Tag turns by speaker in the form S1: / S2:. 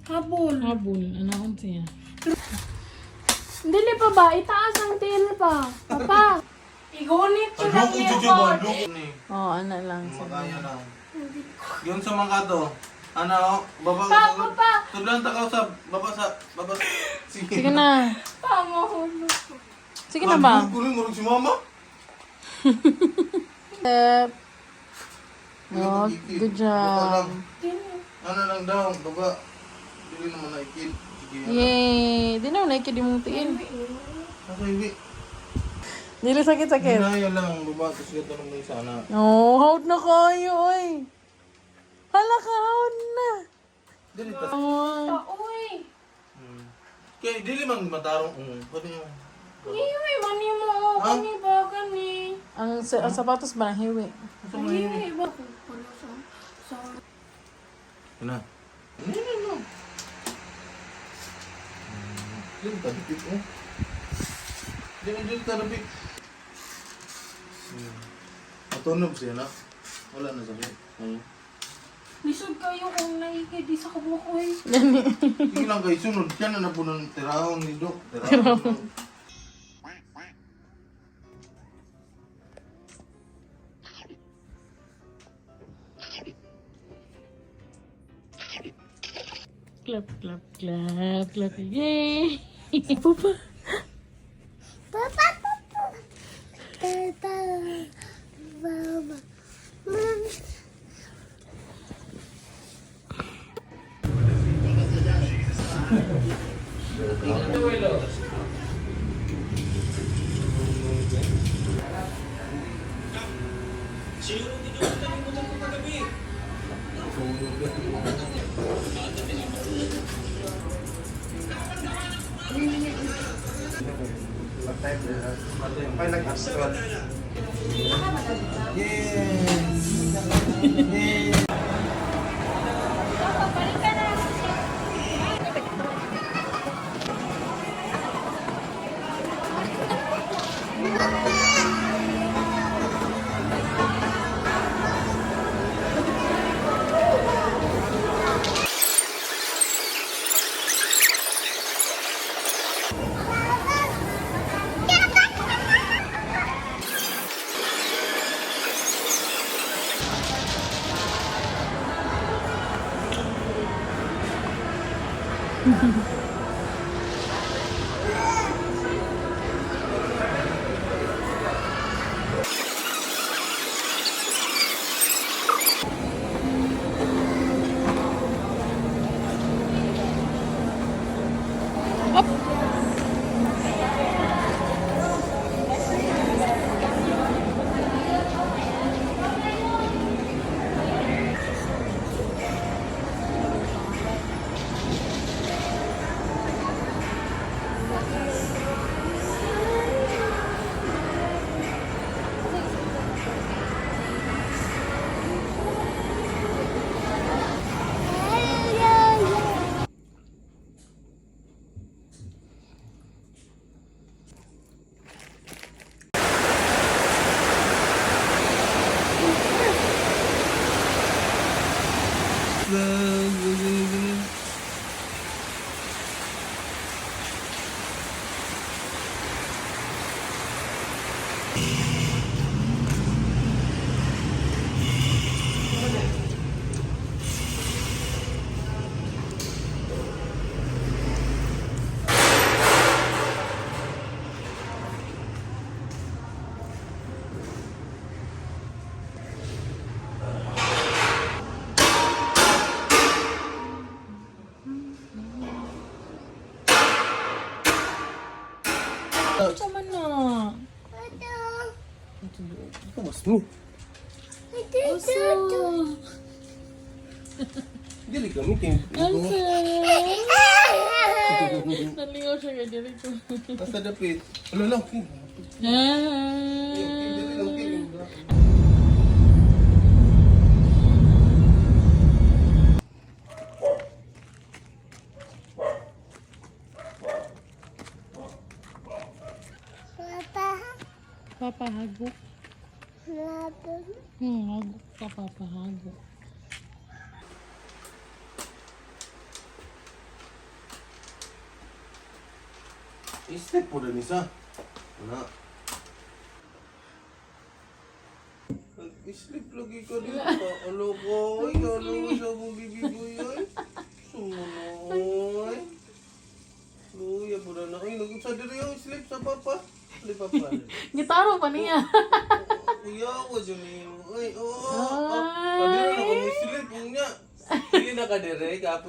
S1: Habol.
S2: Habol, anaon siya.
S1: Dili pa ba? Itaas ang tail pa. Papa. Igunit ko lang
S3: Ano
S1: yun.
S2: Oo, oh, ana lang.
S3: Makaya lang. Yun sa mga to. Ano, baba
S1: Pa, pa, pa.
S3: Tudlan ta ka sa baba sa baba. Sige.
S2: Sige na.
S1: Pa, mahulog.
S2: Sige na ba?
S3: Kunin mo si mama.
S2: Step. Oh, good job.
S3: Ano lang daw, baba. Dili naman na ikil. Sige.
S2: Yay! Di na naikid yung tiin.
S3: Nasa iwi.
S2: Dili sakit-sakit.
S3: Hinaya lang, baba. Tapos ganito naman yung sana.
S2: Oh, hawd na kayo, oy. Hala ka, hawd na.
S3: Dili tas.
S2: Oh.
S1: Pa, uy.
S3: Kaya dili man matarong. Pwede yung.
S1: Iwi, mani mo.
S3: Ha?
S1: Kani ba, kani.
S2: Ang sapatos ba hiwi?
S1: Iwi ba? Ano sa...
S3: Ano? No, no, no. Dili ta dipit oh. Dili dili ta dipit. Matunog siya na. Wala na sakit. Ayun.
S1: Lisod kayo kung naikidi sa kabuk, uy.
S3: Sige lang kay sunod siya na napunan tirahon ni Dok. Tirahon.
S2: Clap, clap, clap, clap. Yay! Papa.
S4: Papa, papa. Papa, mama. Mama.
S3: Yes.
S2: Ito man na.
S3: Mas mo.
S2: Oso.
S3: Dili kami kay.
S2: Oso. Nalingaw siya kay Jericho.
S3: Basta dapit. Wala lang.
S2: Ah.
S3: Dili lang kay.
S4: Papa,
S2: Papa, hagok.
S4: papa.
S2: Hagok ka, Papa, hagok.
S3: I-step po rin isa. Wala. Nag-sleep lagi ka dito. Alo ko. Ay, alo ko sa akong baby boy. Ay. Sumunoy. Luya po na. Ay, nag-sa diri yung sleep sa papa. Sleep papa.
S2: Gitaro pa niya.
S3: Kuya ko dyan eh. Ay, oo. Oh, oh. Kadire na kami sleep. Unya. Dili na kadire. Kapo.